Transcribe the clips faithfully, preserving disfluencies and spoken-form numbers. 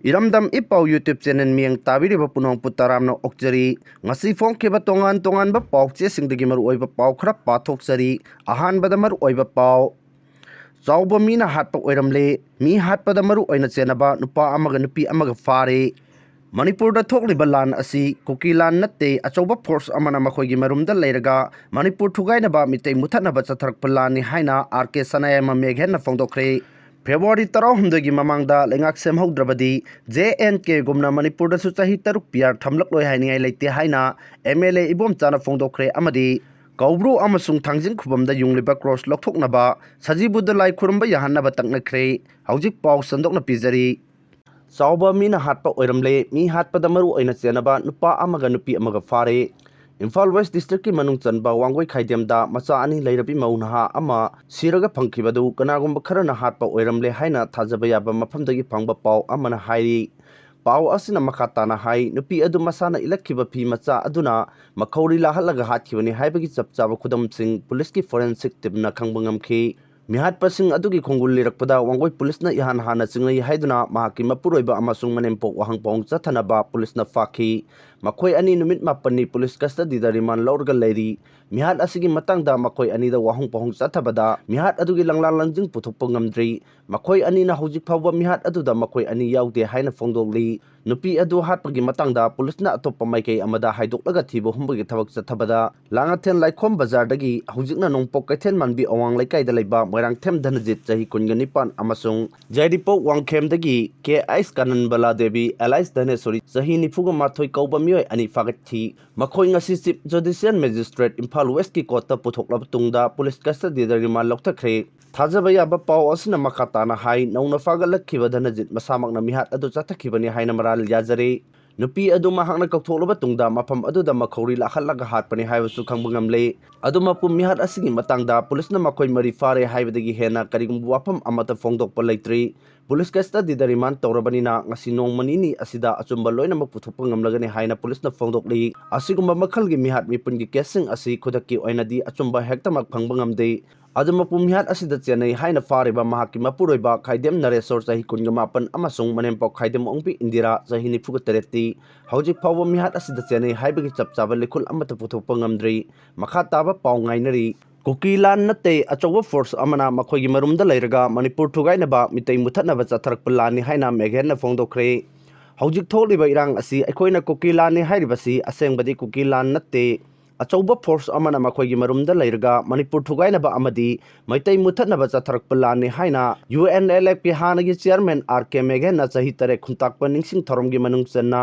ꯏꯔꯝꯗꯝ ꯏ ꯄꯥꯎ YouTube channel ꯃꯤꯌꯦꯡ ꯇꯥꯕꯤꯔꯤꯕ ꯄꯨꯝꯅꯃꯛꯄꯨ ꯇꯔꯥꯝꯅ ꯑꯣꯛꯆꯔꯤ꯫ ꯉꯁꯤ ꯐꯣꯡꯈꯤꯕ ꯇꯣꯉꯥꯟ ꯇꯣꯉꯥꯟꯕ ꯄꯥꯎ ꯆꯦꯁꯤꯡꯗꯒꯤ ꯃꯔꯨꯑꯣꯏꯕ ꯄꯥꯎ ꯈꯔ ꯄꯥꯊꯣꯛꯆꯔꯤ꯫ ꯑꯍꯥꯟꯕꯗ ꯃꯔꯨꯑꯣꯏꯕ ꯄꯥꯎ꯫ ꯆꯥꯎꯕ ꯃꯤꯅ ꯍꯥꯠꯄ ꯑꯣꯏꯔꯝꯂꯦ꯫ ꯃꯤ ꯍꯥꯠꯄꯗ ꯃꯔꯨ ꯑꯣꯏꯅ ꯆꯦꯟꯅꯕ ꯅꯨꯄꯥ ꯑꯃꯒ ꯅꯨꯄꯤ ꯑꯃꯒ ꯐꯥꯔꯦ꯫ ꯃꯅꯤꯄꯨꯔꯗ ꯊꯣꯛꯂꯤꯕ ꯂꯥꯟ ꯑꯁꯤ ꯀꯨꯀꯤ ꯂꯥꯟ ꯅꯠꯇꯦ, ꯑꯆꯧꯕ force ꯑꯃꯅ ꯃꯈꯣꯏꯒꯤ ꯃꯔꯨꯝꯗ ꯂꯩꯔꯒ ꯃꯅꯤꯄꯨꯔ ꯊꯨꯒꯥꯏꯅꯕ, ꯃꯤꯇꯩ ꯃꯨꯊꯠꯅꯕ ꯆꯠꯊꯔꯛꯄ ꯂꯥꯟꯅꯤ ꯍꯥꯏꯅ ꯑꯥꯔ ꯀꯦ ꯁꯅꯥꯌꯥꯏꯃ ꯃꯦꯘꯦꯟꯅ ꯐꯣꯡꯗꯣꯛꯈ꯭ꯔꯦ꯫ ꯐꯦꯕ꯭ꯔꯨꯋꯥꯔꯤ ꯇꯔꯥꯍꯨꯝꯗꯣꯏꯒꯤ ꯃꯃꯥꯡꯗ ꯂꯩꯉꯥꯛ ꯁꯦꯝꯍꯧꯗ꯭ꯔꯕꯗꯤ ꯖꯦ ꯑꯦꯟ ꯀꯦꯒꯨꯝꯅ ꯃꯅꯤꯄꯨꯔꯗꯁꯨ ꯆꯍꯤ ꯇꯔꯨꯛ ꯄꯤ ꯑꯥꯔ ꯊꯝꯂꯛꯂꯣꯏ ꯍꯥꯏꯅꯤꯡꯉꯥꯏ ꯂꯩꯇꯦ ꯍꯥꯏꯅ ꯑꯦꯝ ꯑꯦꯜ ꯑꯦ ꯏꯕꯣꯝꯆꯥꯅ ꯐꯣꯡꯗꯣꯛꯈ꯭ꯔꯦ꯫ ꯑꯃꯗꯤ ꯀꯧꯕ꯭ꯔꯨ ꯑꯃꯁꯨꯡ ꯊꯥꯡꯖꯤꯡ ꯈꯨꯕꯝꯗ ꯌꯨꯡꯂꯤꯕ ꯀ꯭ꯔꯣꯁ ꯂꯧꯊꯣꯛꯅꯕ, ꯁꯖꯤꯕꯨꯗ ꯂꯥꯏ ꯈꯨꯔꯨꯝꯕ ꯌꯥꯍꯟꯅꯕ ꯇꯛꯅꯈ꯭ꯔꯦ꯫ ꯍꯧꯖꯤꯛ ꯄꯥꯎ ꯁꯟꯗꯣꯛꯅ ꯄꯤꯖꯔꯤ꯫ ꯆꯥꯎꯕ ꯃꯤꯅ ꯍꯥꯠꯄ ꯑꯣꯏꯔꯝꯂꯦ꯫ ꯃꯤ ꯍꯥꯠꯄꯗ ꯃꯔꯨ ꯑꯣꯏꯅ ꯆꯦꯟꯅꯕ ꯅꯨꯄꯥ ꯑꯃꯒ ꯅꯨꯄꯤ ꯑꯃꯒ ꯐꯥꯔꯦ꯫ ꯏꯝꯐꯥꯜ ꯋꯦꯁ ꯗꯤꯁꯇ꯭ꯔꯤꯛꯀꯤ ꯃꯅꯨꯡ ꯆꯟꯕ ꯋꯥꯡꯒꯣꯏ ꯈꯥꯏꯗꯦꯝꯗ ꯃꯆꯥ ꯑꯅꯤ ꯂꯩꯔꯕꯤ ꯃꯧ ꯅꯍꯥ ꯑꯃ ꯁꯤꯔꯒ ꯐꯪꯈꯤꯕꯗꯨ ꯀꯅꯥꯒꯨꯝꯕ ꯈꯔꯅ ꯍꯥꯠꯄ ꯑꯣꯏꯔꯝꯂꯦ ꯍꯥꯏꯅ ꯊꯥꯖꯕ ꯌꯥꯕ ꯃꯐꯝꯗꯒꯤ ꯐꯪꯕ ꯄꯥꯎ ꯑꯃꯅ ꯍꯥꯏꯔꯤ꯫ ꯄꯥꯎ ꯑꯁꯤꯅ ꯃꯈꯥ ꯇꯥꯅ ꯍꯥꯏ, ꯅꯨꯄꯤ ꯑꯗꯨ ꯃꯁꯥꯅ ꯏꯜꯂꯛꯈꯤꯕ ꯐꯤ ꯃꯆꯥ ꯑꯗꯨꯅ ꯃꯈꯧꯔꯤ ꯂꯥꯍꯜꯂꯒ ꯍꯥꯠꯈꯤꯕꯅꯤ ꯍꯥꯏꯕꯒꯤ ꯆꯞ ꯆꯥꯕ ꯈꯨꯗꯝꯁꯤꯡ ꯄꯨꯂꯤꯁꯀꯤ forensic teamꯅ ꯈꯪꯕ ꯉꯝꯈꯤ꯫ ꯃꯤꯍꯥꯠꯄꯁꯤꯡ ꯑꯗꯨꯒꯤ ꯈꯣꯡꯒꯨꯜ ꯂꯤꯔꯛꯄꯗ ꯋꯥꯡꯒꯣꯏ ꯄꯨꯂꯤꯁꯅ ꯏꯍꯥꯟ ꯍꯥꯟꯅ ꯆꯤꯡꯅꯩ ꯍꯥꯏꯗꯨꯅ ꯃꯍꯥꯛꯀꯤ ꯃꯄꯨꯔꯣꯏꯕ ꯑꯃꯁꯨꯡ ꯃꯅꯦꯝꯄꯣꯛ ꯋꯥꯍꯪ ꯄꯥꯎꯍꯪ ꯆꯠꯊꯅꯕ ꯄꯨꯂꯤꯁꯅ ꯐꯥꯈꯤ꯫ ꯃꯈꯣꯏ ꯑꯅꯤ ꯅꯨꯃꯤꯠ ꯃꯥꯄꯟꯅꯤ ꯄꯨꯂꯤꯁ custody ꯗ remand ꯂꯧꯔꯒ ꯂꯩꯔꯤ꯫ ꯃꯤꯍꯥꯠ ꯑꯁꯤꯒꯤ ꯃꯇꯥꯡꯗ ꯃꯈꯣꯏ ꯑꯅꯤꯗ ꯋꯥꯍꯪ ꯄꯥꯎꯍꯪ ꯆꯠꯊꯕꯗ ꯃꯤꯍꯥꯠ ꯑꯗꯨꯒꯤ ꯂꯪꯂꯥ ꯂꯪꯖꯤꯡ ꯄꯨꯊꯣꯛꯄ ꯉꯝꯗ꯭ꯔꯤ꯫ ꯃꯈꯣꯏ ꯑꯅꯤꯅ ꯍꯧꯖꯤꯛ ꯐꯥꯎꯕ ꯃꯤꯍꯥꯠ ꯑꯗꯨꯗ ꯃꯈꯣꯏ ꯑꯅꯤ ꯌꯥꯎꯗꯦ ꯍꯥꯏꯅ ꯐꯣꯡꯗꯣꯛꯂꯤ꯫ ꯅꯨꯄꯤ ꯑꯗꯨ ꯍꯥꯠꯄꯒꯤ ꯃꯇꯥꯡꯗ ꯄꯨꯂꯤꯁꯅ ꯑꯇꯣꯞꯄ ꯃꯥꯏꯀꯩ ꯑꯃꯗ ꯍꯥꯏꯗꯣꯛꯂꯒ ꯊꯤꯕ ꯍꯨꯝꯕꯒꯤ ꯊꯕꯛ ꯆꯠꯊꯕꯗ ꯂꯥꯡꯉꯊꯦꯜ ꯂꯥꯏꯈꯣꯝ ꯕꯖꯥꯔꯗꯒꯤ ꯍꯧꯖꯤꯛꯅ ꯅꯣꯡꯄꯣꯛ ꯀꯩꯊꯦꯜ ꯃꯥꯟꯕꯤ ꯑꯋꯥꯡ ꯂꯩꯀꯥꯏꯗ ꯂꯩꯕ ꯃꯣꯏꯔꯥꯡꯊꯦꯝ ꯙꯅꯖꯤꯠ, ꯆꯍꯤ ꯀꯨꯟꯒ ꯅꯤꯄꯥꯟ, ꯑꯃꯁꯨꯡ ꯌꯥꯏꯔꯤꯄꯣꯛ ꯋꯥꯡꯈꯦꯝꯗꯒꯤ ꯀꯦ ꯑꯩꯁ ꯀꯥꯅꯟꯕꯂꯥ ꯗꯦꯕꯤ alias ꯙꯅꯦꯁꯣꯔꯤ, ꯆꯍꯤ ꯅꯤꯐꯨꯒ ꯃꯥꯊꯣꯏ ꯀꯧꯕ ꯃꯤꯑꯣꯏ ꯑꯅꯤ ꯐꯥꯒꯠꯈꯤ꯫ ꯃꯈꯣꯏ ꯉꯁꯤ Chief Judicial Magistrate Imphal West ꯀꯤ court ꯇ ꯄꯨꯊꯣꯛꯂꯕ ꯇꯨꯡꯗ ꯄꯨꯂꯤꯁ custody ꯗ remand ꯂꯧꯊꯈ꯭ꯔꯦ꯫ ꯊꯥꯖꯕ ꯌꯥꯕ ꯄꯥꯎ ꯑꯁꯤꯅ ꯃꯈꯥ ꯇꯥꯅ ꯍꯥꯏ, ꯅꯧꯅ ꯐꯥꯒꯠꯂꯛꯈꯤꯕ ꯙꯅꯖꯤꯠ ꯃꯁꯥꯃꯛꯅ ꯃꯤꯍꯥꯠ ꯑꯗꯨ ꯆꯠꯊꯈꯤꯕꯅꯤ ꯍꯥꯏꯅ ꯃꯔꯥꯜ ꯌꯥꯖꯔꯦ꯫ ꯅꯨꯄꯤ ꯑꯗꯨ ꯃꯍꯥꯛꯅ ꯀꯧꯊꯣꯛꯂꯕ ꯇꯨꯡꯗ ꯃꯐꯝ ꯑꯗꯨꯗ ꯃꯈꯧꯔꯤ ꯂꯥꯛꯍꯜꯂꯒ ꯍꯥꯠꯄꯅꯤ ꯍꯥꯏꯕꯁꯨ ꯈꯪꯕ ꯉꯝꯂꯦ꯫ ꯑꯗꯨꯃꯛꯄꯨ ꯃꯤꯍꯥꯠ ꯑꯁꯤꯒꯤ ꯃꯇꯥꯡꯗ ꯄꯨꯂꯤꯁꯅ ꯃꯈꯣꯏ ꯃꯔꯤ ꯐꯥꯔꯦ ꯍꯥꯏꯕꯗꯒꯤ ꯍꯦꯟꯅ ꯀꯔꯤꯒꯨꯝꯕ ꯋꯥꯐꯝ ꯑꯃꯠꯇ ꯐꯣꯡꯗꯣꯛꯄ ꯂꯩꯇ꯭ꯔꯤ꯫ ꯄꯨꯂꯤꯁ custody ꯗ remand ꯇꯧꯔꯕꯅꯤꯅ ꯉꯁꯤ ꯅꯣꯡꯃ ꯅꯤꯅꯤ ꯑꯁꯤꯗ ꯑꯆꯨꯝꯕ ꯂꯣꯏꯅꯃꯛ ꯄꯨꯊꯣꯛꯄ ꯉꯝꯂꯒꯅꯤ ꯍꯥꯏꯅ ꯄꯨꯂꯤꯁꯅ ꯐꯣꯡꯗꯣꯛꯂꯤ꯫ ꯑꯁꯤꯒꯨꯝꯕ ꯃꯈꯜꯒꯤ ꯃꯤꯍꯥꯠ ꯃꯤꯄꯨꯟꯒꯤ case ꯁꯤꯡ ꯑꯁꯤ ꯈꯨꯗꯛꯀꯤ ꯑꯣꯏꯅꯗꯤ ꯑꯆꯨꯝꯕ ꯍꯦꯛꯇꯃꯛ ꯐꯪꯕ ꯉꯝꯗꯦ꯫ ꯑꯗꯨꯃꯛꯄꯨ ꯃꯤꯍꯥꯠ ꯑꯁꯤꯗ ꯆꯦꯟꯅꯩ ꯍꯥꯏꯅ ꯐꯥꯔꯤꯕ ꯃꯍꯥꯛꯀꯤ ꯃꯄꯨꯔꯣꯏꯕ ꯈꯥꯏꯗꯦꯝ ꯅꯔꯦꯁꯣꯔ ꯆꯍꯤ ꯀꯨꯟꯒ ꯃꯥꯄꯟ ꯑꯃꯁꯨꯡ ꯃꯅꯦꯝꯄꯣꯛ ꯈꯥꯏꯗꯦꯝ ꯑꯣꯡꯕꯤ ꯏꯟꯗꯤꯔꯥ ꯆꯍꯤ ꯅꯤꯐꯨꯒ ꯇꯔꯦꯠꯇꯤ ꯍꯧꯖꯤꯛ ꯐꯥꯎꯕ ꯃꯤꯍꯥꯠ ꯑꯁꯤꯗ ꯆꯦꯟꯅꯩ ꯍꯥꯏꯕꯒꯤ ꯆꯞ ꯆꯥꯕ ꯂꯤꯈꯨꯜ ꯑꯃꯠꯇ ꯄꯨꯊꯣꯛꯄ ꯉꯝꯗ꯭ꯔꯤ꯫ ꯃꯈꯥ ꯇꯥꯕ ꯄꯥꯎ ꯉꯥꯏꯅꯔꯤ꯫ ꯀꯨꯀꯤ ꯂꯥꯟ ꯅꯠꯇꯦ, ꯑꯆꯧꯕ ꯐꯣꯔꯁ ꯑꯃꯅ ꯃꯈꯣꯏꯒꯤ ꯃꯔꯨꯝꯗ ꯂꯩꯔꯒ ꯃꯅꯤꯄꯨꯔ ꯊꯨꯒꯥꯏꯅꯕ, ꯃꯤꯇꯩ ꯃꯨꯊꯠꯅꯕ ꯆꯠꯊꯔꯛꯄ ꯂꯥꯟꯅꯤ ꯍꯥꯏꯅ ꯃꯦꯘꯦꯟꯅ ꯐꯣꯡꯗꯣꯛꯈ꯭ꯔꯦ꯫ ꯍꯧꯖꯤꯛ ꯊꯣꯛꯂꯤꯕ ꯏꯔꯥꯡ ꯑꯁꯤ ꯑꯩꯈꯣꯏꯅ ꯀꯨꯀꯤ ꯂꯥꯟꯅꯤ ꯍꯥꯏꯔꯤꯕꯁꯤ ꯑꯁꯦꯡꯕꯗꯤ ꯀꯨꯀꯤ ꯂꯥꯟ ꯅꯠꯇꯦ꯫ ꯑꯆꯧꯕ ꯐꯣꯔꯁ ꯑꯃꯅ ꯃꯈꯣꯏꯒꯤ ꯃꯔꯨꯝꯗ ꯂꯩꯔꯒ ꯃꯅꯤꯄꯨꯔ ꯊꯨꯒꯥꯏꯅꯕ ꯑꯃꯗꯤ ꯃꯩꯇꯩ ꯃꯨꯊꯠꯅꯕ ꯆꯠꯊꯔꯛꯄ ꯂꯥꯟꯅꯤ ꯍꯥꯏꯅ ꯌꯨ ꯑꯦꯟ ꯑꯦꯜ ꯑꯦꯐꯀꯤ ꯍꯥꯟꯅꯒꯤ ꯆꯤꯌꯔꯃꯦꯟ ꯑꯥꯔ ꯀꯦ ꯃꯦꯘꯦꯟꯅ ꯆꯍꯤ ꯇꯔꯦꯠ ꯈꯨꯟꯇꯥꯛꯄ ꯅꯤꯡꯁꯤꯡ ꯊꯧꯔꯝꯒꯤ ꯃꯅꯨꯡ ꯆꯟꯅ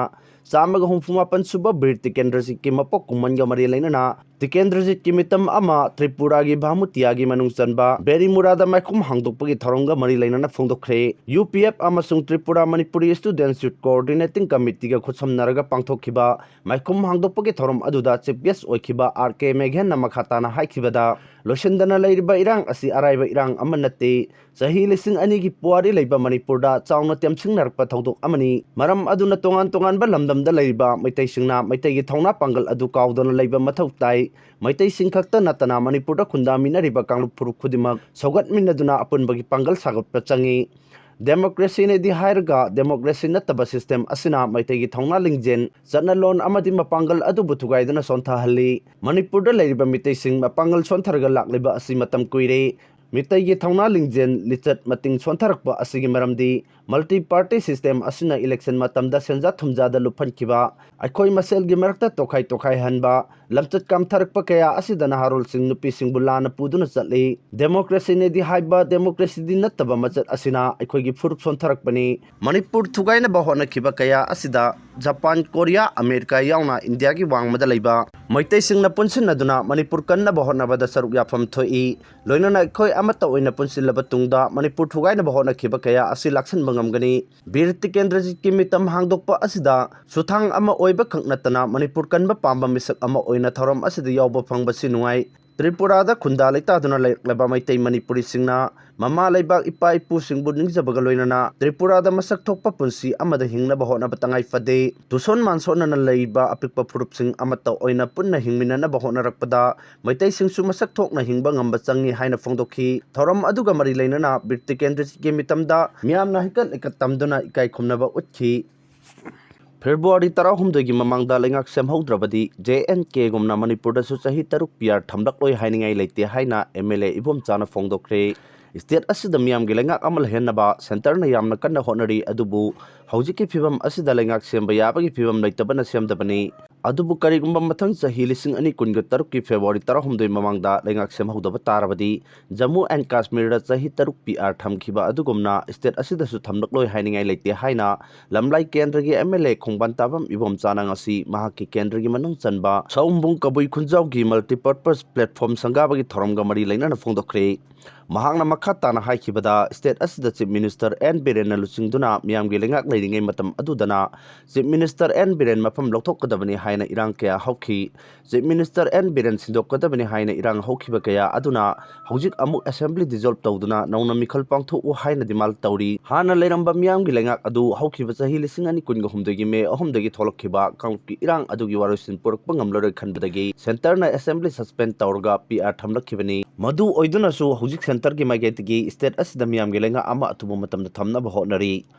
ꯆꯥꯝꯃꯒ ꯍꯨꯝꯐꯨ ꯃꯥꯄꯟ ꯁꯨꯕ ꯕꯤꯔ ꯇꯤꯀꯦꯟꯗ꯭ꯔꯖꯤꯠꯀꯤ ꯃꯄꯣꯛ ꯀꯨꯝꯃꯟꯒ ꯃꯔꯤ ꯂꯩꯅꯅ ꯇꯤꯀꯦꯟꯗ꯭ꯔꯖꯤꯠꯀꯤ ꯃꯤꯇꯝ ꯑꯃ ꯇ꯭ꯔꯤꯄꯨꯔꯥꯒꯤ ꯚꯥꯃꯨꯇꯤꯌꯥꯒꯤ ꯃꯅꯨꯡ ꯆꯟꯕ ꯕꯦꯔꯤꯃꯨꯔꯥꯗ ꯃꯥꯏꯈꯨꯝ ꯍꯥꯡꯗꯣꯛꯄꯒꯤ ꯊꯧꯔꯝꯒ ꯃꯔꯤ ꯂꯩꯅꯅ ꯐꯣꯡꯗꯣꯛꯈ꯭ꯔꯦ꯫ ꯌꯨ ꯄꯤ ꯑꯦꯐ ꯑꯃꯁꯨꯡ ꯇ꯭ꯔꯤꯄꯨꯔꯥ ꯃꯅꯤꯄꯨꯔꯤ ꯁ꯭ꯇꯨꯗꯦꯟꯠꯁ ꯌꯨꯠ ꯀꯣꯑꯣꯔꯗꯤꯅꯦꯇꯤꯡ ꯀꯃꯤꯇꯤꯒ ꯈꯨꯠꯁꯝꯅꯔꯒ ꯄꯥꯡꯊꯣꯛꯈꯤꯕ ꯃꯥꯏꯈꯨꯝ ꯍꯥꯡꯗꯣꯛꯄꯒꯤ ꯊꯧꯔꯝ ꯑꯗꯨꯗ ꯆꯤꯐ ꯒꯦꯁ ꯑꯣꯏꯈꯤꯕ ꯑꯥꯔ ꯀꯦ ꯃꯦꯘꯦꯟꯅ ꯃꯈꯥ ꯇꯥꯅ ꯍꯥꯏꯈꯤꯕꯗ, ꯂꯣꯏꯁꯤꯟꯗꯅ ꯂꯩꯔꯤꯕ ꯏꯔꯥꯡ ꯑꯁꯤ ꯑꯔꯥꯏꯕ ꯏꯔꯥꯡ ꯑꯃ ꯅꯠꯇꯦ꯫ ꯆꯍꯤ ꯂꯤꯁꯤꯡ ꯑꯅꯤꯒꯤ ꯄꯨꯋꯥꯔꯤ ꯂꯩꯕ ꯃꯅꯤꯄꯨꯔꯗ ꯆꯥꯎꯅ ꯇꯦꯝꯁꯤꯡꯅꯔꯛꯄ ꯊꯧꯗꯣꯛ ꯑꯃꯅꯤ꯫ ꯃꯔꯝ ꯑꯗꯨꯅ ꯇꯣꯉꯥꯟ ꯇꯣꯉꯥꯟꯕ ꯂꯝꯗꯝꯗ ꯂꯩꯔꯤꯕ ꯃꯩꯇꯩꯁꯤꯡꯅ ꯃꯩꯇꯩꯒꯤ ꯊꯧꯅꯥ ꯄꯥꯡꯒꯜ ꯑꯗꯨ ꯀꯥꯎꯗꯅ ꯂꯩꯕ ꯃꯊꯧ ꯇꯥꯏ꯫ ꯃꯩꯇꯩꯁꯤꯡ ꯈꯛꯇ ꯅꯠꯇꯅ ꯃꯅꯤꯄꯨꯔꯗ ꯈꯨꯟꯗꯥꯃꯤꯟꯅꯔꯤꯕ ꯀꯥꯡꯂꯨꯞ ꯐꯨꯔꯨꯞ ꯈꯨꯗꯤꯡꯃꯛ ꯁꯧꯒꯠꯃꯤꯟꯅꯗꯨꯅ ꯑꯄꯨꯟꯕꯒꯤ ꯄꯥꯡꯒꯜ ꯁꯥꯒꯠꯄ ꯆꯪꯏ꯫ ꯗꯦꯃꯣꯀ꯭ꯔꯦꯁꯤꯅꯦꯗꯤ ꯍꯥꯏꯔꯒ ꯗꯦꯃꯣꯀ꯭ꯔꯦꯁꯤ ꯅꯠꯇꯕ ꯁꯤꯁꯇꯦꯝ ꯑꯁꯤꯅ ꯃꯩꯇꯩꯒꯤ ꯊꯧꯅꯥ ꯂꯤꯡꯖꯦꯜ, ꯆꯠꯅꯂꯣꯟ ꯑꯃꯗꯤ ꯃꯄꯥꯡꯒꯜ ꯑꯗꯨꯕꯨ ꯊꯨꯒꯥꯏꯗꯨꯅ ꯁꯣꯟꯊꯍꯜꯂꯤ꯫ ꯃꯅꯤꯄꯨꯔꯗ ꯂꯩꯔꯤꯕ ꯃꯤꯇꯩꯁꯤꯡ ꯃꯄꯥꯡꯒꯜ ꯁꯣꯟꯊꯔꯒ ꯂꯥꯛꯂꯤꯕ ꯑꯁꯤ ꯃꯇꯝ ꯀꯨꯏꯔꯦ꯫ ꯃꯤꯇꯩꯒꯤ ꯊꯧꯅꯥ ꯂꯤꯡꯖꯦꯜ, ꯂꯤꯆꯠ ꯃꯇꯤꯡ ꯁꯣꯟꯊꯔꯛꯄ ꯑꯁꯤꯒꯤ ꯃꯔꯝꯗꯤ ꯃꯜꯇꯤ ꯄꯥꯔꯇꯤ ꯁꯤꯁꯇꯦꯝ ꯑꯁꯤꯅ ꯏꯂꯦꯛꯁꯟ ꯃꯇꯝꯗ ꯁꯦꯟꯖꯥ ꯊꯨꯝꯖꯥꯗ ꯂꯨꯞꯍꯟꯈꯤꯕ, ꯑꯩꯈꯣꯏ ꯃꯁꯦꯜꯒꯤ ꯃꯔꯛꯇ ꯇꯣꯈꯥꯏ ꯇꯣꯈꯥꯏꯍꯟꯕ, ꯂꯝꯆꯠ ꯀꯥꯝꯊꯔꯛꯄ ꯀꯌꯥ ꯑꯁꯤꯗ ꯅꯍꯥꯔꯣꯜꯁꯤꯡ ꯅꯨꯄꯤꯁꯤꯡꯕꯨ ꯂꯥꯟꯅ ꯄꯨꯗꯨꯅ ꯆꯠꯂꯤ꯫ ꯗꯦꯃꯣꯀ꯭ꯔꯦꯁꯤꯅꯦꯗꯤ ꯍꯥꯏꯕ ꯗꯦꯃꯣꯀ꯭ꯔꯦꯁꯤꯗꯤ ꯅꯠꯇꯕ ꯃꯆꯠ ꯑꯁꯤꯅ ꯑꯩꯈꯣꯏꯒꯤ ꯐꯨꯔꯨꯞ ꯁꯣꯟꯊꯔꯛꯄꯅꯤ꯫ ꯃꯅꯤꯄꯨꯔ ꯊꯨꯒꯥꯏꯅꯕ ꯍꯣꯠꯅꯈꯤꯕ ꯀꯌꯥ ꯑꯁꯤꯗ ꯖꯄꯥꯟ, ꯀꯣꯔꯤꯌꯥ, ꯑꯃꯦꯔꯤꯀꯥ ꯌꯥꯎꯅ ꯏꯟꯗꯤꯌꯥꯒꯤ ꯋꯥꯡꯃꯗ ꯂꯩꯕ ꯃꯩꯇꯩꯁꯤꯡꯅ ꯄꯨꯟꯁꯤꯟꯅꯗꯨꯅ ꯃꯅꯤꯄꯨꯔ ꯀꯟꯅꯕ ꯍꯣꯠꯅꯕꯗ ꯁꯔꯨꯛ ꯌꯥꯐꯝ ꯊꯣꯛꯏ꯫ ꯂꯣꯏꯅꯅ ꯑꯩꯈꯣꯏ ꯑꯃꯠꯇ ꯑꯣꯏꯅ ꯄꯨꯟꯁꯤꯜꯂꯕ ꯇꯨꯡꯗ ꯃꯅꯤꯄꯨꯔ ꯊꯨꯒꯥꯏꯅꯕ ꯍꯣꯠꯅꯈꯤꯕ ꯀꯌꯥ ꯑꯁꯤ ꯂꯥꯛꯁꯤꯟꯕ ꯉꯝꯒꯅꯤ꯫ ꯕꯤꯔ ꯇꯤꯀꯦꯟꯗ꯭ꯔꯖꯤꯠꯀꯤ ꯃꯤꯇꯝ ꯍꯥꯡꯗꯣꯛꯄ ꯑꯁꯤꯗ ꯁꯨꯊꯥꯡ ꯑꯃ ꯑꯣꯏꯕ ꯈꯛ ꯅꯠꯇꯅ ꯃꯅꯤꯄꯨꯔ ꯀꯟꯕ ꯄꯥꯝꯕ ꯃꯤꯁꯛ ꯑꯃ ꯑꯣꯏꯅ ꯊꯧꯔꯝ ꯑꯁꯤꯗ ꯌꯥꯎꯕ ꯐꯪꯕꯁꯤ ꯅꯨꯡꯉꯥꯏ꯫ ꯇ꯭ꯔꯤꯄꯨꯔꯥꯗ ꯈꯨꯟꯗꯥ ꯂꯩꯇꯥꯗꯨꯅ ꯂꯩꯔꯛꯂꯕ ꯃꯩꯇꯩ ꯃꯅꯤꯄꯨꯔꯤꯁꯤꯡꯅ ꯃꯃꯥ ꯂꯩꯕꯥꯛ ꯏꯄꯥ ꯏꯄꯨꯁꯤꯡꯕꯨ ꯅꯤꯡꯖꯕꯒ ꯂꯣꯏꯅꯅ ꯇ꯭ꯔꯤꯄꯨꯔꯥꯗ ꯃꯁꯛ ꯊꯣꯛꯄ ꯄꯨꯟꯁꯤ ꯑꯃꯗ ꯍꯤꯡꯅꯕ ꯍꯣꯠꯅꯕ ꯇꯉꯥꯏ ꯐꯗꯦ꯫ ꯇꯨꯁꯣꯟ ꯃꯥꯟꯁꯣꯟꯅꯅ ꯂꯩꯕ ꯑꯄꯤꯛꯄ ꯐꯨꯔꯨꯞꯁꯤꯡ ꯑꯃꯠꯇ ꯑꯣꯏꯅ ꯄꯨꯟꯅ ꯍꯤꯡꯃꯤꯟꯅꯅꯕ ꯍꯣꯠꯅꯔꯛꯄꯗ ꯃꯩꯇꯩꯁꯤꯡꯁꯨ ꯃꯁꯛ ꯊꯣꯛꯅ ꯍꯤꯡꯕ ꯉꯝꯕ ꯆꯪꯏ ꯍꯥꯏꯅ ꯐꯣꯡꯗꯣꯛꯈꯤ꯫ ꯊꯧꯔꯝ ꯑꯗꯨꯒ ꯃꯔꯤ ꯂꯩꯅꯅ ꯕꯤꯔ ꯇꯤꯀꯦꯟꯗ꯭ꯔꯖꯤꯠꯀꯤ ꯃꯤꯇꯝꯗ ꯃꯤꯌꯥꯝꯅ ꯍꯩꯀꯠ ꯂꯩꯀꯠ ꯇꯝꯗꯨꯅ ꯏꯀꯥꯏ ꯈꯨꯝꯅꯕ ꯎꯠꯈꯤ꯫ ꯐꯦꯕ꯭ꯔꯨꯋꯥꯔꯤ ꯇꯔꯥꯍꯨꯝꯗꯣꯏꯒꯤ ꯃꯃꯥꯡꯗ ꯂꯩꯉꯥꯛ ꯁꯦꯝꯍꯧꯗ꯭ꯔꯕꯗꯤ ꯖꯦ ꯑꯦꯟ ꯀꯦꯒꯨꯝꯅ ꯃꯅꯤꯄꯨꯔꯗꯁꯨ ꯆꯍꯤ ꯇꯔꯨꯛ ꯄꯤ ꯑꯥꯔ ꯊꯝꯂꯛꯂꯣꯏ ꯍꯥꯏꯅꯤꯡꯉꯥꯏ ꯂꯩꯇꯦ ꯍꯥꯏꯅ ꯑꯦꯝ ꯑꯦꯜ ꯑꯦ ꯏꯕꯣꯝꯆꯥꯅ ꯐꯣꯡꯗꯣꯛꯈ꯭ꯔꯦ꯫ ꯁ꯭ꯇꯦꯠ ꯑꯁꯤꯗ ꯃꯤꯌꯥꯝꯒꯤ ꯂꯩꯉꯥꯛ ꯑꯃ ꯂꯩꯍꯟꯅꯕ ꯁꯦꯟꯇꯔꯅ ꯌꯥꯝꯅ ꯀꯟꯅ ꯍꯣꯠꯅꯔꯤ, ꯑꯗꯨꯕꯨ ꯍꯧꯖꯤꯛꯀꯤ ꯐꯤꯕꯝ ꯑꯁꯤꯗ ꯂꯩꯉꯥꯛ ꯁꯦꯝꯕ ꯌꯥꯕꯒꯤ ꯐꯤꯕꯝ ꯂꯩꯇꯕꯅ ꯁꯦꯝꯗꯕꯅꯤ꯫ ꯑꯗꯨꯕꯨ ꯀꯔꯤꯒꯨꯝꯕ ꯃꯊꯪ ꯆꯍꯤ ꯂꯤꯁꯤꯡ ꯑꯅꯤ ꯀꯨꯟꯒ ꯇꯔꯨꯛꯀꯤ ꯐꯦꯕ꯭ꯔꯨꯋꯥꯔꯤ ꯇꯔꯥꯍꯨꯝꯗꯣꯏ ꯃꯃꯥꯡꯗ ꯂꯩꯉꯥꯛ ꯁꯦꯝꯍꯧꯗꯕ ꯇꯥꯔꯕꯗꯤ, ꯖꯝꯃꯨ ꯑꯦꯟ ꯀꯥꯁꯃꯤꯔꯗ ꯆꯍꯤ ꯇꯔꯨꯛ ꯄꯤ ꯑꯥꯔ ꯊꯝꯈꯤꯕ ꯑꯗꯨꯒꯨꯝꯅ ꯁ꯭ꯇꯦꯠ ꯑꯁꯤꯗꯁꯨ ꯊꯝꯂꯛꯂꯣꯏ ꯍꯥꯏꯅꯤꯡꯉꯥꯏ ꯂꯩꯇꯦ ꯍꯥꯏꯅ ꯂꯝꯂꯥꯏ ꯀꯦꯟꯗ꯭ꯔꯒꯤ ꯑꯦꯝ ꯑꯦꯜ ꯑꯦ ꯈꯣꯡꯕꯥꯟ ꯇꯥꯕꯝ ꯏꯕꯣꯝꯆꯥꯅ ꯉꯁꯤ ꯃꯍꯥꯛꯀꯤ ꯀꯦꯟꯗ꯭ꯔꯒꯤ ꯃꯅꯨꯡ ꯆꯟꯕ ꯁꯑꯣꯝꯕꯨꯡ ꯀꯕꯨꯏ ꯈꯨꯟꯖꯥꯎꯒꯤ multipurpose platform ꯁꯪꯒꯥꯕꯒꯤ ꯊꯧꯔꯝꯒ ꯃꯔꯤ ꯂꯩꯅꯅ ꯐꯣꯡꯗꯣꯛꯈ꯭ꯔꯦ꯫ ꯃꯍꯥꯛꯅ ꯃꯈꯥ ꯇꯥꯅ ꯍꯥꯏꯈꯤꯕꯗ, ꯁ꯭ꯇꯦꯠ ꯑꯁꯤꯗ ꯆꯤꯐ ꯃꯤꯅꯤꯁꯇꯔ ꯑꯦꯟ ꯕꯤꯔꯦꯟꯅ ꯂꯨꯆꯤꯡꯗꯨꯅ ꯃꯤꯌꯥꯝꯒꯤ ꯂꯩꯉꯥꯛ ꯂꯩꯔꯤꯉꯩ ꯃꯇꯝ ꯑꯗꯨꯗꯅ ꯆꯤꯐ ꯃꯤꯅꯤꯁꯇꯔ ꯑꯦꯟ ꯕꯤꯔꯦꯟ ꯃꯐꯝ ꯂꯧꯊꯣꯛꯀꯗꯕꯅꯤ ꯍꯥꯏꯅ ꯏꯔꯥꯡ ꯀꯌꯥ ꯍꯧꯈꯤ꯫ ꯆꯤꯐ ꯃꯤꯅꯤꯁꯇꯔ ꯑꯦꯟ ꯕꯤꯔꯦꯟ ꯁꯤꯟꯗꯣꯛꯀꯗꯕꯅꯤ ꯍꯥꯏꯅ ꯏꯔꯥꯡ ꯍꯧꯈꯤꯕ ꯀꯌꯥ ꯑꯗꯨꯅ ꯍꯧꯖꯤꯛ ꯑꯃꯨꯛ ꯑꯦꯁꯦꯝꯕ꯭ꯂꯤ ꯗꯤꯖꯣꯜꯕ ꯇꯧꯗꯨꯅ ꯅꯧꯅ ꯃꯤꯈꯜ ꯄꯥꯡꯊꯣꯛꯎ ꯍꯥꯏꯅ ꯗꯤꯃꯥꯟ ꯇꯧꯔꯤ꯫ ꯍꯥꯟꯅ ꯂꯩꯔꯝꯕ ꯃꯤꯌꯥꯝꯒꯤ ꯂꯩꯉꯥꯛ ꯑꯗꯨ ꯍꯧꯈꯤꯕ ꯆꯍꯤ ꯂꯤꯁꯤꯡ ꯑꯅꯤ ꯀꯨꯟꯒ ꯍꯨꯝꯗꯣꯏꯒꯤ ꯃꯦ ꯑꯍꯨꯝꯗꯒꯤ ꯊꯣꯛꯂꯛꯈꯤꯕ ꯀꯥꯡꯂꯨꯞꯀꯤ ꯏꯔꯥꯡ ꯑꯗꯨꯒꯤ ꯋꯥꯔꯣꯏꯁꯤꯟ ꯄꯨꯔꯛꯄ ꯉꯝꯂꯔꯣꯏ ꯈꯟꯕꯗꯒꯤ ꯁꯦꯟꯇꯔꯅ ꯑꯦꯁꯦꯝꯕ꯭ꯂꯤ ꯁꯁꯄꯦꯟ ꯇꯧꯔꯒ ꯄꯤ ꯑꯥꯔ ꯊꯝꯂꯛꯈꯤꯕꯅꯤ꯫ ꯃꯗꯨ ꯑꯣꯏꯗꯨꯅꯁꯨ ꯍꯧꯖꯤꯛ ꯁꯦꯟꯇꯔꯒꯤ ꯃꯥꯏꯀꯩꯗꯒꯤ ꯁ꯭ꯇꯦꯠ ꯑꯁꯤꯗ ꯃꯤꯌꯥꯝꯒꯤ ꯂꯩꯉꯥꯛ ꯑꯃ ꯑꯊꯨꯕ ꯃꯇꯝꯗ ꯊꯝꯅꯕ ꯍꯣꯠꯅꯔꯤ꯫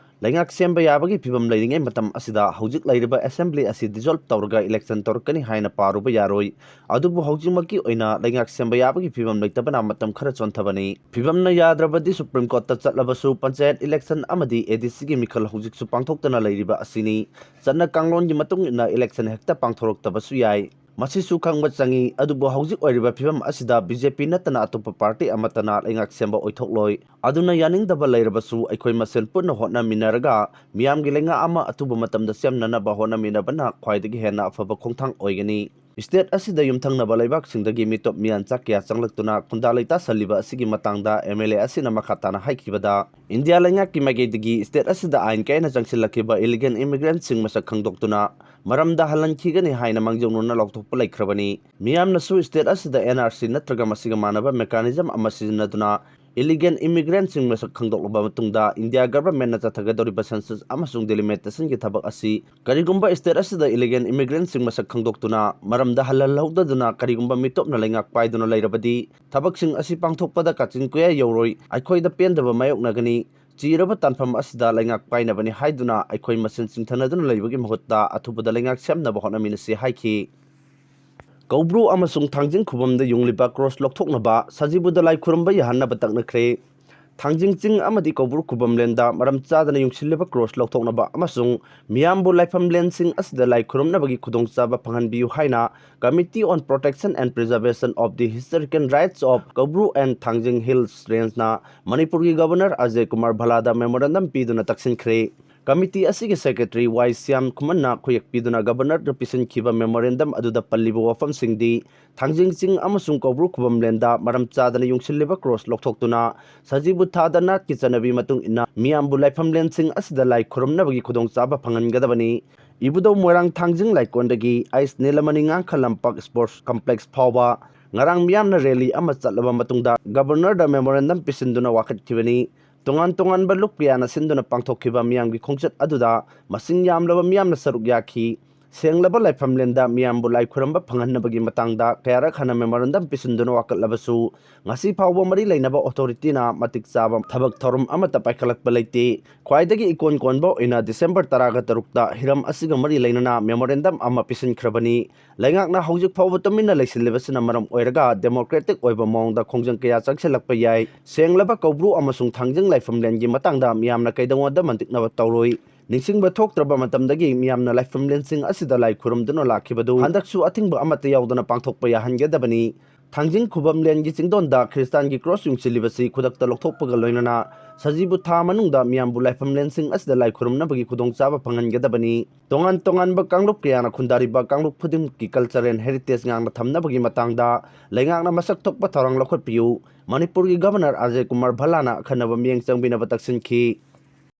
ꯂꯩꯉꯥꯛ ꯁꯦꯝꯕ ꯌꯥꯕꯒꯤ ꯐꯤꯕꯝ ꯂꯩꯔꯤꯉꯩ ꯃꯇꯝ ꯑꯁꯤꯗ ꯍꯧꯖꯤꯛ ꯂꯩꯔꯤꯕ ꯑꯦꯁꯦꯝꯕ꯭ꯂꯤ ꯑꯁꯤ ꯗꯤꯖꯣꯜꯕ ꯇꯧꯔꯒ ꯏꯂꯦꯛꯁꯟ ꯇꯧꯔꯛꯀꯅꯤ ꯍꯥꯏꯅ ꯄꯥꯔꯨꯕ ꯌꯥꯔꯣꯏ꯫ ꯑꯗꯨꯕꯨ ꯍꯧꯖꯤꯛꯃꯛꯀꯤ ꯑꯣꯏꯅ ꯂꯩꯉꯥꯛ ꯁꯦꯝꯕ ꯌꯥꯕꯒꯤ ꯐꯤꯕꯝ ꯂꯩꯇꯕꯅ ꯃꯇꯝ ꯈꯔ ꯆꯣꯟꯊꯕꯅꯤ꯫ ꯐꯤꯕꯝꯅ ꯌꯥꯗ꯭ꯔꯕꯗꯤ ꯁꯨꯄ꯭ꯔꯤꯝ ꯀꯣꯔꯠꯇ ꯆꯠꯂꯕꯁꯨ ꯄꯟꯆꯥꯌꯠ ꯏꯂꯦꯛꯁꯟ ꯑꯃꯗꯤ ꯑꯦ ꯗꯤ ꯁꯤꯒꯤ ꯃꯤꯈꯜ ꯍꯧꯖꯤꯛꯁꯨ ꯄꯥꯡꯊꯣꯛꯇꯅ ꯂꯩꯔꯤꯕ ꯑꯁꯤꯅꯤ꯫ ꯆꯠꯅ ꯀꯥꯡꯂꯣꯟꯒꯤ ꯃꯇꯨꯡ ꯏꯟꯅ ꯏꯂꯦꯛꯁꯟ ꯍꯦꯛꯇ ꯄꯥꯡꯊꯣꯔꯛꯇꯕꯁꯨ ꯌꯥꯏ꯫ ꯃꯁꯤꯁꯨ ꯈꯪꯕ ꯆꯪꯏ꯫ ꯑꯗꯨꯕꯨ ꯍꯧꯖꯤꯛ ꯑꯣꯏꯔꯤꯕ ꯐꯤꯕꯝ ꯑꯁꯤꯗ ꯕꯤ ꯖꯦ ꯄꯤ ꯅꯠꯇꯅ ꯑꯇꯣꯞꯄ ꯄꯥꯔꯇꯤ ꯑꯃꯠꯇꯅ ꯂꯩꯉꯥꯛ ꯁꯦꯝꯕ ꯑꯣꯏꯊꯣꯛꯂꯣꯏ꯫ ꯑꯗꯨꯅ ꯌꯥꯅꯤꯡꯗꯕ ꯂꯩꯔꯕꯁꯨ ꯑꯩꯈꯣꯏ ꯃꯁꯦꯟ ꯄꯨꯟꯅ ꯍꯣꯠꯅꯃꯤꯟꯅꯔꯒ ꯃꯤꯌꯥꯝꯒꯤ ꯂꯩꯉꯥꯛ ꯑꯃ ꯑꯊꯨꯕ ꯃꯇꯝꯗ ꯁꯦꯝꯅꯅꯕ ꯍꯣꯠꯅꯃꯤꯟꯅꯕꯅ ꯈ꯭ꯋꯥꯏꯗꯒꯤ ꯍꯦꯟꯅ ꯑꯐꯕ ꯈꯣꯡꯊꯥꯡ ꯑꯣꯏꯒꯅꯤ꯫ State ꯑꯁꯤꯗ ꯌꯨꯝꯊꯪꯅꯕ ꯂꯩꯕꯥꯛꯁꯤꯡꯗꯒꯤ ꯃꯤꯇꯣꯞ ꯃꯤꯌꯥꯟꯆꯥ ꯀꯌꯥ ꯆꯪꯂꯛꯇꯨꯅ ꯈꯨꯟꯗꯥ ꯂꯩꯇꯥ ꯁꯜꯂꯤꯕ ꯑꯁꯤꯒꯤ ꯃꯇꯥꯡꯗ M L A ꯑꯁꯤꯅ ꯃꯈꯥ ꯇꯥꯅ ꯍꯥꯏꯈꯤꯕꯗ, ꯏꯟꯗꯤꯌꯥ ꯂꯩꯉꯥꯛꯀꯤ ꯃꯥꯏꯀꯩꯗꯒꯤ state ꯑꯁꯤꯗ ꯑꯥꯏꯟ ꯀꯥꯏꯅ ꯆꯪꯁꯤꯜꯂꯛꯈꯤꯕ illegal immigrantꯁꯤꯡ ꯃꯁꯛ ꯈꯪꯗꯣꯛꯇꯨꯅ ꯃꯔꯝꯗ ꯍꯜꯍꯟꯈꯤꯒꯅꯤ ꯍꯥꯏꯅ ꯃꯥꯡꯖꯧꯅꯅ ꯂꯥꯎꯊꯣꯛꯄ ꯂꯩꯈ꯭ꯔꯕꯅꯤ꯫ ꯃꯤꯌꯥꯝꯅꯁꯨ state ꯑꯁꯤꯗ N R C ꯅꯠꯇ꯭ꯔꯒ ꯃꯁꯤꯒ ꯃꯥꯟꯅꯕ mechanism ꯑꯃ ꯁꯤꯖꯤꯟꯅꯗꯨꯅ illegal immigrantꯁꯤꯡ ꯃꯁꯛ ꯈꯪꯗꯣꯛꯂꯕ ꯃꯇꯨꯡꯗ ꯏꯟꯗꯤꯌꯥ governmentꯅ ꯆꯠꯊꯒꯗꯧꯔꯤꯕ census ꯑꯃꯁꯨꯡ delimitationꯒꯤ ꯊꯕꯛ ꯑꯁꯤ ꯀꯔꯤꯒꯨꯝꯕ state ꯑꯁꯤꯗ illegal immigrantꯁꯤꯡ ꯃꯁꯛ ꯈꯪꯗꯣꯛꯇꯨꯅ ꯃꯔꯝꯗ ꯍꯜꯍꯜꯍꯧꯗꯗꯨꯅ ꯀꯔꯤꯒꯨꯝꯕ ꯃꯤꯇꯣꯞꯅ ꯂꯩꯉꯥꯛ ꯄꯥꯏꯗꯨꯅ ꯂꯩꯔꯕꯗꯤ ꯊꯕꯛꯁꯤꯡ ꯑꯁꯤ ꯄꯥꯡꯊꯣꯛꯄꯗ ꯀꯥꯆꯤꯟ ꯀꯣꯌꯥ ꯌꯧꯔꯣꯏ, ꯑꯩꯈꯣꯏꯗ ꯄꯦꯟꯗꯕ ꯃꯥꯌꯣꯛꯅꯒꯅꯤ, ꯆꯤꯔꯕ ꯇꯥꯟꯐꯝ ꯑꯁꯤꯗ ꯂꯩꯉꯥꯛ ꯄꯥꯏꯅꯕꯅꯤ ꯍꯥꯏꯗꯨꯅ ꯑꯩꯈꯣꯏ ꯃꯁꯦꯟ ꯆꯤꯡꯊꯅꯗꯨꯅ ꯂꯩꯕꯒꯤ ꯃꯍꯨꯠꯇ ꯑꯊꯨꯕꯗ ꯂꯩꯉꯥꯛ ꯁꯦꯝꯅꯕ ꯍꯣꯠꯅꯃꯤꯟꯅꯁꯤ ꯍꯥꯏꯈꯤ꯫ ꯀꯧꯕ꯭ꯔꯨ ꯑꯃꯁꯨꯡ ꯊꯥꯡꯖꯤꯡ ꯈꯨꯕꯝꯗ ꯌꯨꯡꯂꯤꯕ cross ꯂꯧꯊꯣꯛꯅꯕ, ꯁꯖꯤꯕꯨꯗ ꯂꯥꯏ ꯈꯨꯔꯨꯝꯕ ꯌꯥꯍꯟꯅꯕ ꯇꯛꯅꯈ꯭ꯔꯦ꯫ ꯊꯥꯡꯖꯤꯡ ꯆꯤꯡ ꯑꯃꯗꯤ ꯀꯧꯕ꯭ꯔꯨ ꯈꯨꯕꯝꯂꯦꯟꯗ ꯃꯔꯝ ꯆꯥꯗꯅ ꯌꯨꯡꯁꯤꯜꯂꯤꯕ cross ꯂꯧꯊꯣꯛꯅꯕ ꯑꯃꯁꯨꯡ ꯃꯤꯌꯥꯝꯕꯨ ꯂꯥꯏꯐꯝꯂꯦꯟꯁꯤꯡ ꯑꯁꯤꯗ ꯂꯥꯏ ꯈꯨꯔꯨꯝꯅꯕꯒꯤ ꯈꯨꯗꯣꯡꯆꯥꯕ ꯐꯪꯍꯟꯕꯤꯌꯨ ꯍꯥꯏꯅ Committee on Protection and Preservation of the Historical Rights of Kaubru and Thangjing Hills Rangeꯅ ꯃꯅꯤꯄꯨꯔꯒꯤ Governor ꯑꯖꯌ ꯀꯨꯃꯥꯔ ꯚꯜꯂꯥꯗ memorandum ꯄꯤꯗꯨꯅ ꯇꯛꯁꯤꯟꯈ꯭ꯔꯦ꯫ Committee ꯑꯁꯤꯒꯤ Secretary ꯋꯥꯏ ꯁ꯭ꯌꯥꯝ ꯈꯨꯃꯟꯅ ꯈꯨꯌꯦꯛ ꯄꯤꯗꯨꯅ Governorꯗ ꯄꯤꯁꯤꯟꯈꯤꯕ memorandum ꯑꯗꯨꯗ ꯄꯜꯂꯤꯕ ꯋꯥꯐꯝꯁꯤꯡꯗꯤ ꯊꯥꯡꯖꯤꯡ ꯆꯤꯡ ꯑꯃꯁꯨꯡ ꯀꯧꯕ꯭ꯔꯨ ꯈꯨꯕꯝꯂꯦꯟꯗ ꯃꯔꯝ ꯆꯥꯗꯅ ꯌꯨꯡꯁꯤꯜꯂꯤꯕ cross ꯂꯧꯊꯣꯛꯇꯨꯅ ꯁꯖꯤꯕꯨ ꯊꯥꯗ ꯅꯥꯠꯀꯤ ꯆꯠꯅꯕꯤ ꯃꯇꯨꯡ ꯏꯟꯅ ꯃꯤꯌꯥꯝꯕꯨ ꯂꯥꯏꯐꯝꯂꯦꯟꯁꯤꯡ ꯑꯁꯤꯗ ꯂꯥꯏ ꯈꯨꯔꯨꯝꯅꯕꯒꯤ ꯈꯨꯗꯣꯡꯆꯥꯕ ꯐꯪꯍꯟꯒꯗꯕꯅꯤ꯫ ꯏꯕꯨꯙꯧ ꯃꯣꯏꯔꯥꯡ ꯊꯥꯡꯖꯤꯡ ꯂꯥꯏꯀꯣꯟꯗꯒꯤ ꯑꯩꯁ ꯅꯤꯂꯃꯅꯤ ꯉꯥꯡꯈ ꯂꯝꯄꯥꯛ Sports Complex ꯐꯥꯎꯕ ꯉꯔꯥꯡ ꯃꯤꯌꯥꯝꯅ rally ꯑꯃ ꯆꯠꯂꯕ ꯃꯇꯨꯡꯗ Governorꯗ memorandum ꯄꯤꯁꯤꯟꯗꯨꯅ ꯋꯥꯀꯠꯈꯤꯕꯅꯤ꯫ ꯇꯣꯉꯥꯟ ꯇꯣꯉꯥꯟꯕ ꯂꯨꯞ ꯀꯌꯥꯅ ꯁꯤꯟꯗꯨꯅ ꯄꯥꯡꯊꯣꯛꯈꯤꯕ ꯃꯤꯌꯥꯝꯒꯤ ꯈꯣꯡꯆꯠ ꯑꯗꯨꯗ ꯃꯁꯤꯡ ꯌꯥꯝꯂꯕ ꯃꯤꯌꯥꯝꯅ ꯁꯔꯨꯛ ꯌꯥꯈꯤ꯫ ꯁꯦꯡꯂꯕ ꯂꯥꯏꯐꯝꯂꯦꯟꯗ ꯃꯤꯌꯥꯝꯕꯨ ꯂꯥꯏ ꯈꯨꯔꯨꯝꯕ ꯐꯪꯍꯟꯅꯕꯒꯤ ꯃꯇꯥꯡꯗ ꯀꯌꯥꯔꯛ ꯍꯟꯅ memorandum ꯄꯤꯁꯤꯟꯗꯨꯅ ꯋꯥꯀꯠꯂꯕꯁꯨ, ꯉꯁꯤ ꯐꯥꯎꯕ ꯃꯔꯤ ꯂꯩꯅꯕ authorityꯅ ꯃꯇꯤꯛ ꯆꯥꯕ ꯊꯕꯛ ꯊꯧꯔꯝ ꯑꯃꯠꯇ ꯄꯥꯏꯈꯠꯂꯛꯄ ꯂꯩꯇꯦ꯫ ꯈ꯭ꯋꯥꯏꯗꯒꯤ ꯏꯀꯣꯟ ꯀꯣꯟꯕ ꯑꯣꯏꯅ December ꯇꯔꯥꯒ ꯇꯔꯨꯛꯇ ꯍꯤꯔꯝ ꯑꯁꯤꯒ ꯃꯔꯤ ꯂꯩꯅꯅ memorandum ꯑꯃ ꯄꯤꯁꯤꯟꯈ꯭ꯔꯕꯅꯤ꯫ ꯂꯩꯉꯥꯛꯅ ꯍꯧꯖꯤꯛ ꯐꯥꯎꯕ ꯇꯨꯃꯤꯟꯅ ꯂꯩꯁꯤꯜꯂꯤꯕꯁꯤꯅ ꯃꯔꯝ ꯑꯣꯏꯔꯒ democratic ꯑꯣꯏꯕ ꯃꯑꯣꯡꯗ ꯈꯣꯡꯖꯪ ꯀꯌꯥ ꯆꯪꯁꯤꯜꯂꯛꯄ ꯌꯥꯏ꯫ ꯁꯦꯡꯂꯕ ꯀꯧꯕ꯭ꯔꯨ ꯑꯃꯁꯨꯡ ꯊꯥꯡꯖꯤꯡ ꯂꯥꯏꯐꯝꯂꯦꯟꯒꯤ ꯃꯇꯥꯡꯗ ꯃꯤꯌꯥꯝꯅ ꯀꯩꯗꯧꯉꯩꯗ ꯃꯟꯇꯤꯛꯅꯕ ꯇꯧꯔꯣꯏ꯫ ꯅꯤꯡꯁꯤꯡꯕ ꯊꯣꯛꯇ꯭ꯔꯕ ꯃꯇꯝꯗꯒꯤ ꯃꯤꯌꯥꯝꯅ ꯂꯥꯏꯐꯝꯂꯦꯟꯁꯤꯡ ꯑꯁꯤꯗ ꯂꯥꯏ ꯈꯨꯔꯨꯝꯗꯨꯅ ꯂꯥꯛꯈꯤꯕꯗꯨ ꯍꯟꯗꯛꯁꯨ ꯑꯊꯤꯡꯕ ꯑꯃꯠꯇ ꯌꯥꯎꯗꯅ ꯄꯥꯡꯊꯣꯛꯄ ꯌꯥꯍꯟꯒꯗꯕꯅꯤ꯫ ꯊꯥꯡꯖꯤꯡ ꯈꯨꯕꯝ ꯂꯦꯟꯒꯤ ꯆꯤꯡꯗꯣꯟꯗ ꯈ꯭ꯔꯤꯁꯇꯥꯟꯒꯤ ꯀ꯭ꯔꯣꯁ ꯌꯨꯡꯁꯤꯜꯂꯤꯕꯁꯤ ꯈꯨꯗꯛꯇ ꯂꯧꯊꯣꯛꯄꯒ ꯂꯣꯏꯅꯅ ꯁꯖꯤꯕꯨ ꯊꯥ ꯃꯅꯨꯡꯗ ꯃꯤꯌꯥꯝꯕꯨ ꯂꯥꯏꯐꯝ ꯂꯦꯟꯁꯤꯡ ꯑꯁꯤꯗ ꯂꯥꯏ ꯈꯨꯔꯨꯝꯅꯕꯒꯤ ꯈꯨꯗꯣꯡꯆꯥꯕ ꯐꯪꯍꯟꯒꯗꯕꯅꯤ꯫ ꯇꯣꯉꯥꯟ ꯇꯣꯉꯥꯟꯕ ꯀꯥꯡꯂꯨꯞ ꯀꯌꯥꯅ ꯈꯨꯟꯗꯥꯔꯤꯕ ꯀꯥꯡꯂꯨꯞ ꯈꯨꯗꯤꯡꯃꯛꯀꯤ ꯀꯜꯆꯔꯦꯜ ꯍꯦꯔꯤꯇꯦꯖ ꯉꯥꯛꯅ ꯊꯝꯅꯕꯒꯤ ꯃꯇꯥꯡꯗ ꯂꯩꯉꯥꯛꯅ ꯃꯁꯛ ꯊꯣꯛꯄ ꯊꯧꯔꯥꯡ ꯂꯧꯈꯠꯄꯤꯌꯨ꯫ ꯃꯅꯤꯄꯨꯔꯒꯤ ꯒꯚꯔꯅꯔ ꯑꯖꯌ ꯀꯨꯃꯥꯔ ꯚꯜꯂꯥꯅ ꯑꯈꯟꯅꯕ ꯃꯤꯠꯌꯦꯡ ꯆꯪꯕꯤꯅꯕ ꯇꯛꯁꯤꯟꯈꯤ꯫